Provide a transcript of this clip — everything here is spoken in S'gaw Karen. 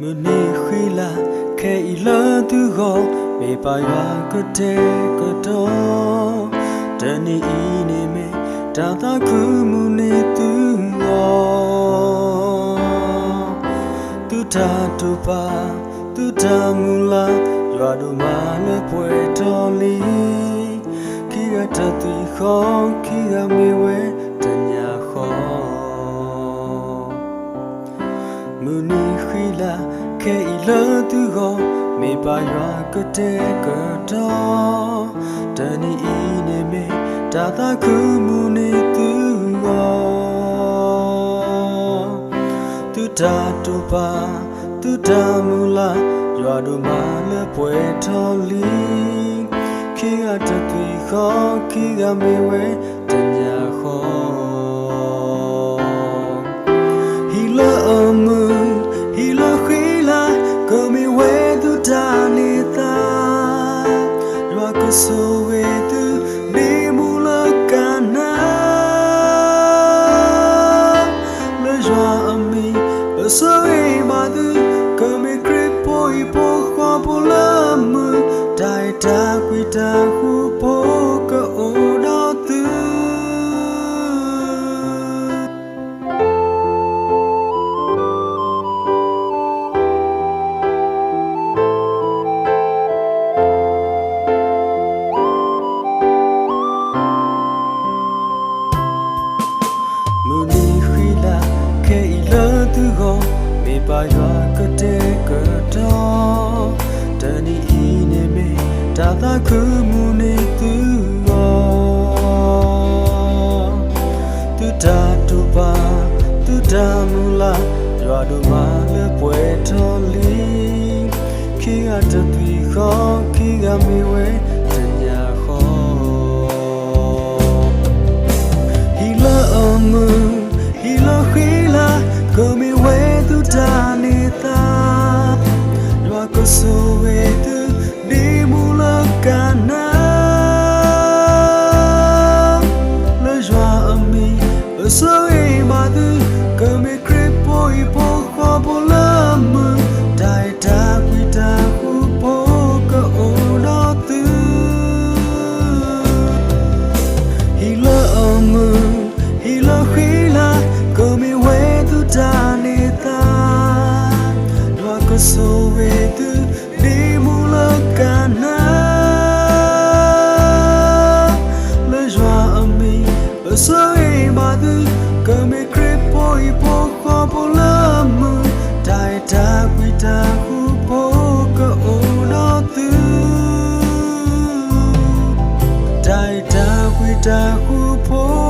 မုၢ်နံၤဃံလၤခဲအံၤလၢသုဂီၢ်, မ့ၢ်ပၢ်ယွၤကတဲာ်ကတီၤ, တနံၤအံၤန့ၣ်မ့ၢ်တၢ်သးခုမုၢ်နံၤသုဂီၢ်, သုတၢ်တိာ်ပာ် သုတၢ်မုၢ်လၢ်, ယွၤဒိၣ်မးလၢပှဲၤထီၣ်လံ, ခံဂၤတၢ်သွံၣ်ဃီ, ခံဂၤမ့ၢ်ဝဲတညၣ်ဃီ မုၢ်နံၤဃံလၤခဲအံၤလၢသုဂီၢ်, မ့ၢ်ပၢ်ယွၤကတဲာ်ကတီၤ, တနံၤအံၤန့ၣ်မ့ၢ်တၢ်သးခုမုၢ်နံၤသုဂီၢ်, သုတၢ်တိာ်ပာ် သုတၢ်မုၢ်လၢ်, ယွၤဒိၣ်မးလၢပှဲၤထီၣ်လံ, ခံဂၤတၢ်သွံၣ်ဃီ, ခံဂၤမ့ၢ်ဝဲတညၣ်ဃီ ဟံၣ်လၢအမုာ်, ဟံၣ်လၢဃံလၤ, ကမ့ၢ်ဝဲသုတၢ်န့ၢ်သါ, ယွၤကဆိၣ်ဂ့ၤသု, ဒ်မူလၢကနၤ လၢယွၤအမံၤ, ပဆိၣ်ဂ့ၤဘၣ်သု, ကမ့ၢ်ခရံာ်ဖိဟံၣ်ဖိဃီဖိလၢအမုာ်, တၢ်အဲၣ်တၢ်ကွံတၢ်ဃူဖိကအိၣ်ဒီးသု မုၢ်နံၤဃံလၤခဲအံၤလၢသုဂီၢ်, မ့ၢ်ပၢ်ယွၤကတဲာ်ကတီၤ, တနံၤအံၤန့ၣ်မ့ၢ်တၢ်သးခုမုၢ်နံၤသုဂီၢ်, သုတၢ်တိာ်ပာ် သုတၢ်မုၢ်လၢ်, ယွၤဒိၣ်မးလၢပှဲၤထီၣ်လံ, ခံဂၤတၢ်သွံၣ်ဃီ, ခံဂၤမ့ၢ်ဝဲတညၣ်ဃီ ဟံၣ်လၢအမုာ်, ဟံၣ်လၢဃံလၤ, ကမ့ၢ်ဝဲသုတၢ်န့ၢ်သါ, ယွၤကဆိၣ်ဂ့ၤသု, ဒ်မူလၢကနၤ လၢယွၤအမံၤ, ပဆိၣ်ဂ့ၤဘၣ်သု, ကမ့ၢ်ခရံာ်ဖိဟံၣ်ဖိဃီဖိလၢအမုာ်, တၢ်အဲၣ်တၢ်ကွံတၢ်ဃူဖိကအိၣ်ဒီးသု ဟံၣ်လၢအမုာ်, ဟံၣ်လၢဃံလၤ, ကမ့ၢ်ဝဲသုတၢ်န့ၢ်သါ, ယွၤကဆိၣ်ဂ့ၤသု, ဒ်မူလၢကနၤ လၢယွၤအမံၤ, ပဆိၣ်ဂ့ၤဘၣ်သု, ကမ့ၢ်ခရံာ်ဖိဟံၣ်ဖိဃီဖိလၢအမုာ်, တၢ်အဲၣ်တၢ်ကွံတၢ်ဃူဖိကအိၣ်ဒီးသု တၢ်အဲၣ်တၢ်ကွံတၢ်ဃူဖိ